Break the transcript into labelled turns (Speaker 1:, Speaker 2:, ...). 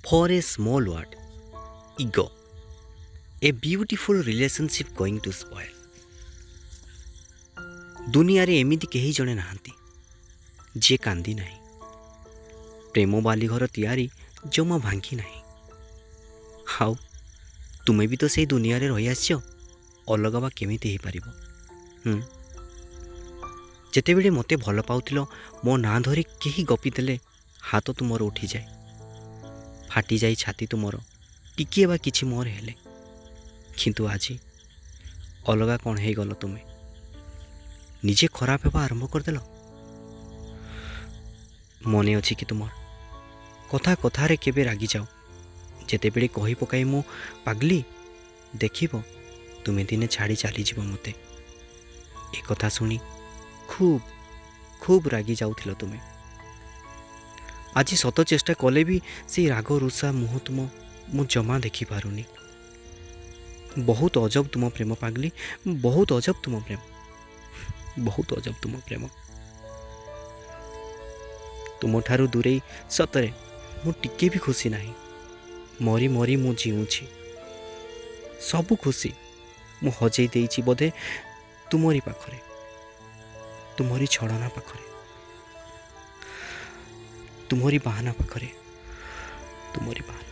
Speaker 1: For a small word, ego, a beautiful relationship going to spoil. ଦୁନିଆରେ ଏମିତି କେହି ଜଣେ ନାହାନ୍ତି ଯିଏ କାନ୍ଦି ନାହିଁ, ପ୍ରେମ ବାଲିଘର ତିଆରି ଜମା ଭାଙ୍ଗି ନାହିଁ। ଆଉ ତୁମେ ବି ତ ସେଇ ଦୁନିଆରେ ରହିଆସିଛ, ଅଲଗା ବା କେମିତି ହେଇପାରିବ? ହୁଁ ଯେତେବେଳେ ମୋତେ ଭଲ ପାଉଥିଲ, ମୋ ନାଁ ଧରି କେହି ଗପିଦେଲେ ହାତ ତୁମର ଉଠିଯାଏ, ଫାଟିଯାଏ ଛାତି ତୁମର ଟିକିଏ ବା କିଛି ମୋର ହେଲେ। କିନ୍ତୁ ଆଜି ଅଲଗା କ'ଣ ହେଇଗଲ ତୁମେ? ନିଜେ ଖରାପ ହେବା ଆରମ୍ଭ କରିଦେଲ। ମନେ ଅଛି କି ତୁମର, କଥା କଥାରେ କେବେ ରାଗିଯାଅ, ଯେତେବେଳେ କହି ପକାଇ ମୁଁ ପାଗଲି, ଦେଖିବ ତୁମେ ଦିନେ ଛାଡ଼ି ଚାଲିଯିବ ମୋତେ। ଏ କଥା ଶୁଣି ଖୁବ୍ ଖୁବ୍ ରାଗି ଯାଉଥିଲ ତୁମେ। ଆଜି ସତ ଚେଷ୍ଟା କଲେ ବି ସେଇ ରାଗ ରୁଷା ମୁହଁ ତୁମ ମୁଁ ଜମା ଦେଖିପାରୁନି। ବହୁତ ଅଜବ ତୁମ ପ୍ରେମ ପାଗଲି, ବହୁତ ଅଜବ ତୁମ ପ୍ରେମ, ବହୁତ ଅଜବ ତୁମ ପ୍ରେମ। ତୁମଠାରୁ ଦୂରେଇ ସତରେ ମୁଁ ଟିକେ ବି ଖୁସି ନାହିଁ। ମରି ମରି ମୁଁ ଜିଉଁଛି। ସବୁ ଖୁସି ମୁଁ ହଜେଇ ଦେଇଛି ବୋଧେ ତୁମରି ପାଖରେ, ତୁମରି ଛଳନା ପାଖରେ, ତୁମରି ବାହାନା ପାଖରେ, ତୁମରି ବାହାନା।